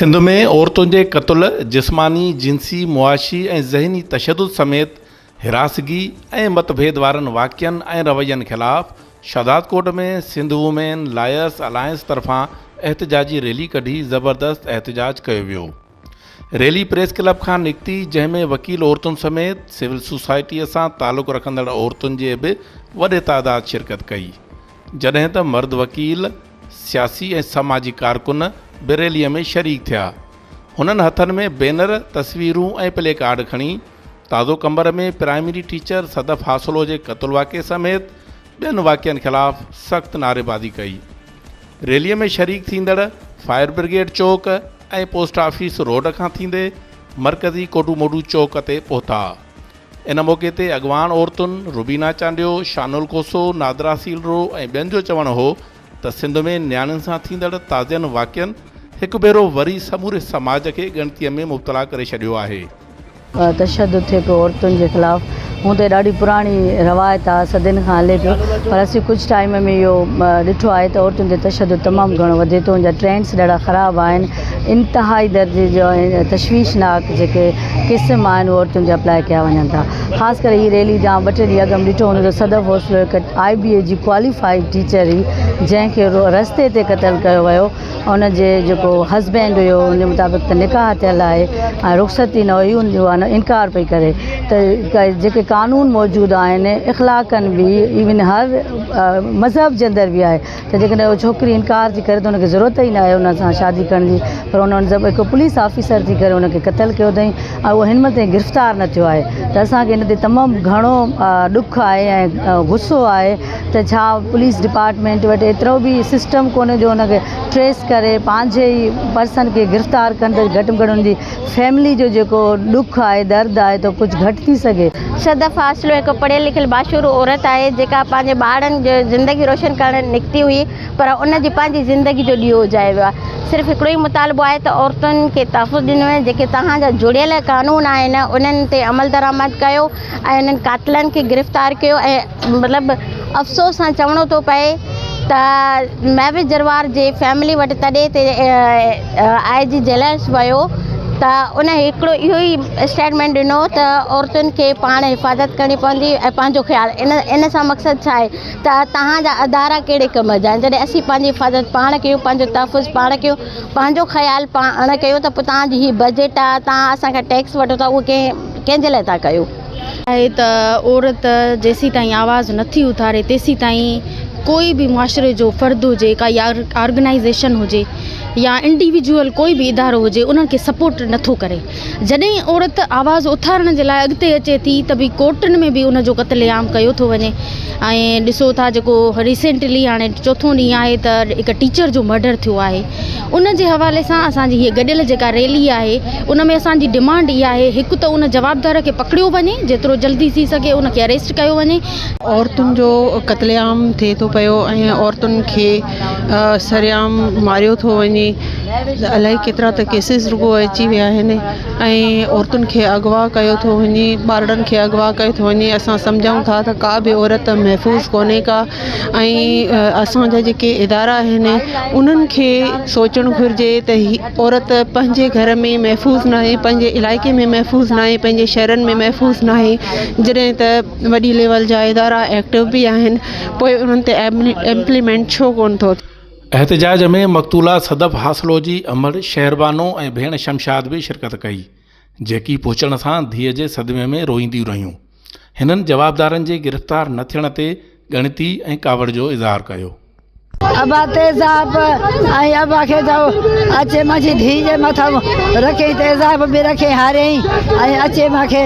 سنڌ ۾ عورتن جي قتل، جسماني، جنسي، معاشي ۽ ذهني تشدد سميت هراسگي ۽ متڀيد وارن واقعن ۽ روين خلاف Shahdadkot ۾ Sindh women lawyers alliance طرفان احتجاجي ريلي ڪڍي زبردست احتجاج ڪيو ويو. ريلي پريس ڪلب کان نڪتي جنهن ۾ وڪيل عورتن سميت سول سوسائٽيء سان تعلق رکندڙ عورتن جي به وڏي تعداد شرڪت ڪئي جڏهن ته مرد وڪيل، سياسي ۽ سماجي ڪارڪن به ريلي ۾ شريڪ ٿيا. هنن هٿن ۾ بينر، تصويرون ۽ پلي ڪارڊ کڻي تازو قمبر ۾ پرائمري ٽيچر صدف حاصلو جي قتل واقعي سميت ٻين واقعن خلاف سخت نعريبازي ڪئي. ريلي ۾ شريڪ ٿيندڙ فائر برگيڊ چوڪ ۽ پوسٽ آفيس روڊ کان ٿيندي مرڪزي ڪوٽو موڊو چوڪ تي پهتا. ان موقعي تي اڳواڻ عورتن روبينا چانڊيو، شانل کوسو، نادرا سيلرو ۽ ٻين جو چوڻ هو ته سنڌ ۾ نياڻين سان ٿيندڙ تازين واقعن هڪ ڀيرو وري سموري سماج کي ڳڻتيء ۾ مبتلا ڪري ڇڏيو آهي. تشدد ٿئي پيو عورتن جي خلاف هونء ته ڏاڍي پراڻي روايت آهي صدين کان هلي پيو پر اسين ڪجهه ٽائيم ۾ اهو ڏٺو آهي ته عورتن تي تشدد تمام گهڻو وڌي ٿو ان جا ٽرينڊس ڏاڍا خراب آهن انتهائي درجي جو ۽ تشويشناڪ جيڪي قسم آهن اهي عورتن تي اپلائي ڪيا وڃن ٿا خاص ڪري هي ريلي جام ٻه ٽي ڏينهن اڳ ۾ ڏٺو هوندو ته صدف حوصلو هڪ آء بي اي جي ڪواليفائيڊ ٽيچر هئي جنهن کي رستي تي قتل ڪيو ويو ان جي جيڪو هسبينڊ هيو ان جي مطابق ته نڪاح ٿيل آهي ۽ رخصتي نه هئي ان جو انڪار پئي ڪري ته جيڪي قانون موجود آهن اخلاقن به ايون هر مذهب جي اندر به آهي ته جيڪڏهن اها ڇوڪري انڪار ٿي ڪري ته ان کي ضرورت ئي ناهي ان سان شادي ڪرڻ جي پر ان هڪ پوليس آفيسر ٿي ڪري ان کي قتل ڪيو اٿئي ۽ اهو هن مهل تائين گرفتار نه ٿيو آهي ته اسان کي ان تي تمام گهڻو ڏک آهي ۽ غصو آهي ته ڇا پوليس ڊپارٽمينٽ وٽ ايترو به سسٽم ڪونهي جو ان کي ٽريس ڪري پنهنجي ئي پرسن کي گرفتار ڪن ته گهٽ ۾ گهٽ ان جي فيملي جو جيڪو ڏک آهي درد آهي ته ڪجهه گهٽ ٿي سگهي. صدف حاصلو هڪ پڙهيل لکيل باشعور عورت آهي جيڪا پنهنجي ٻارڙن جي زندگي روشن ڪرڻ نڪتي هئي پر ان جي پنهنجي زندگي جو ڏيئو اجهائي ويو آهي صرف هڪڙو ئي مطالبو آهي ته عورتن کي تحفظ ڏنو وڃي جيڪي توهان جا جڙيل قانون آهن انهن تي عملدرآمد ڪيو ۽ انهن قاتلن کي گرفتار ڪيو ۽ مطلب افسوس سان چوڻو ٿو پئي ته مهوش جروار جي فيملي وٽ تڏي تي آء جي جيلرس ويو ته ان هڪڙو اهو ئي اسٽيٽمينٽ ڏنو ته عورتن کي پاڻ حفاظت ڪرڻي پوندي ۽ پنهنجو خيال ان ان سان مقصد ڇا آهي ته توهان جا ادارا ڪهڙي ڪم جا آهن جڏهن اسين پنهنجي حفاظت پاڻ ڪيون پنهنجو تحفظ پاڻ ڪيون پنهنجو خيال پاڻ ڪيون ته پوء توهان جي هي بجيٽ آهي توهان اسان کان ٽيڪس وٺو ٿا اهو ڪنهن ڪنهن جي لاء ٿا ڪيو. آهي ته عورت جيسيتائين آواز نٿي اٿاري تيسيتائين ڪوئي به معاشري جو فرد هجي ڪائي آرگنائيزيشن هجي يا انڊيويجوئل ڪوئي به ادارو هجي انهن کي سپورٽ نٿو ڪري جڏهن عورت آواز اٿارڻ جي لاء اڳتي اچي ٿي ته به ڪورٽن ۾ به ان جو قتل عام ڪيو ٿو وڃي ۽ ڏسو ٿا جيڪو ريسينٽلي هاڻي چوٿون ڏينهن آهي ته هڪ ٽيچر جو مرڊر ٿيو آهي ان جي حوالي سان اسان جي هيء گڏيل جيڪا ريلي آهي ان ۾ اسان جي ڊمانڊ اها آهي هڪ ته ان جوابدار کي پڪڙيو وڃي جيترو جلدي ٿي سگهي ان کي اريسٽ ڪيو وڃي. عورتن جو قتل عام ٿئي ٿو پيو ۽ عورتن کي سرعام ماريو ٿو وڃي الائي ڪيترا ته ڪيسز رڳو اچي ويا آهن ۽ عورتن کي اغوا ڪيو ٿو وڃي ٻارڙن کي اغوا ڪيو ٿو وڃي اسان سمجهون ٿا ته ڪا به عورت محفوظ ڪونهي ڪا ۽ اسان جا جيڪي ادارا آهن انهن کي سوچڻ گهرجي ته هي عورت پنهنجي گهر ۾ محفوظ ناهي پنهنجي علائقي ۾ محفوظ ناهي پنهنجي شهرن ۾ محفوظ ناهي جڏهن ته وڏي ليول جا ادارا ايڪٽو به آهن پوءِ انهن تي امپليمينٽ ڇو ڪونه ٿو ٿئي. احتجاج ۾ مقتوله صدف حاصلو جي امڙ شهربانو ۽ ڀيڻ شمشاد به شرڪت ڪئي، جيڪي پهچڻ سان ڌيء جي صدمي ۾ روئينديون رهيون. هنن جوابدارن جي گرفتار نه ٿيڻ تي ڳڻتي ۽ ڪاوڙ جو اظهار ڪيو. ابا تيزاب ۽ ابا کي چئو اچي منهنجي ڌيء جي مٿان رکيائين تيزاب به رکي هاريائين ۽ اچي مان کي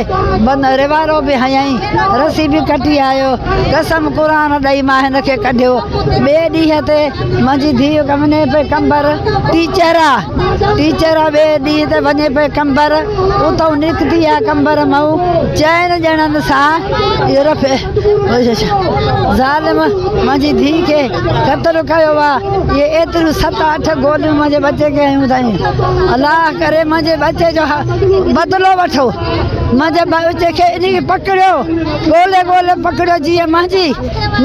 بند روارو به هنيائين رسي به ڪٽي آيو قسم قرآن ڏئي مان هن کي ڪڍيو ٻئي ڏينهن تي منهنجي ڌيء وڃي پئي قمبر ٽيچر آ ٽيچر آ ٻئي ڏينهن تي وڃي پئي قمبر اتان نڪتي آ قمبر مئو چئن ڄڻن سان ظالم منهنجي ڌيء کي قتل ڪيو آ اهي ايتريون ست اٺ گوليون منهنجي ٻچي کي هنيون اٿائين الله ڪري منهنجي ٻچي جو بدلو وٺو منهنجي ٻچي کي انهي کي پڪڙيو ڳولي ڳولي پڪڙيو جيئن منهنجي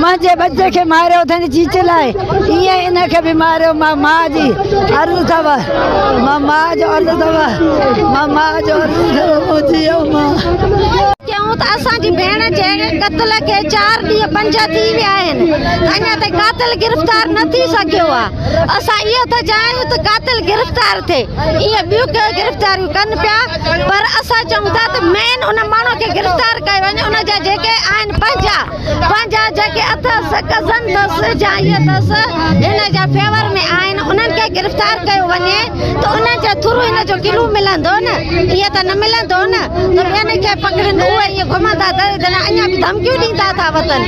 منهنجي ٻچي کي ماريو اٿائين چيچلائي ائين ان کي به ماريو مان ماء جي عرض اٿو مان ماء جو عرض اٿو مان ماء جو عرض اٿو منهنجي امان. چيائون ته اسان جي ڀيڻ جي قتل کي چار ڏينهن پنج ٿي ويا آهن ته اڃا تائين قاتل گرفتار نه ٿي سگهيو آهي اسان اهو ٿا چاهيون ته قاتل گرفتار ٿئي ائين ٻيون گرفتاريون ڪن پيا پر اسان چئون ٿا ته مين ان ماڻهو کي گرفتار ڪيو وڃي ان جا جيڪي آهن پنهنجا پنهنجا جيڪي اٿس ڪزن اٿس يا اهي اٿس هن جا فيور ۾ آهن انهن کي گرفتار ڪيو وڃي ته انهن جي ٿرو هن جو ڪلو ملندو نه ائين ته نه ملندو نه ته ٻين کي پڪڙين اهي ائين گهمندا اڃا به ڌمڪيون ڏيندا ٿا وتن.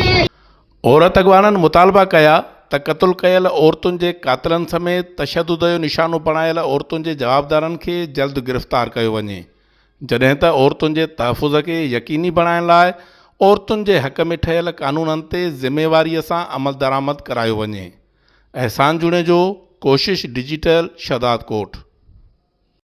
عورت اڳواڻن مطالبا ڪيا ته قتل ڪيل عورتن جي قاتلن سميت تشدد جو نشانو بڻايل عورتن جي جوابدارن کي جلد گرفتار ڪيو وڃي جڏهن ته عورتن جي تحفظ کي يقيني بڻائڻ لاء عورتن جي حق ۾ ٺهيل قانونن تي ذميواري سان عملدرآمد ڪرايو وڃي. احسان جوڻيجو، ڪوشش ڊجيٽل، شهدادڪوٽ.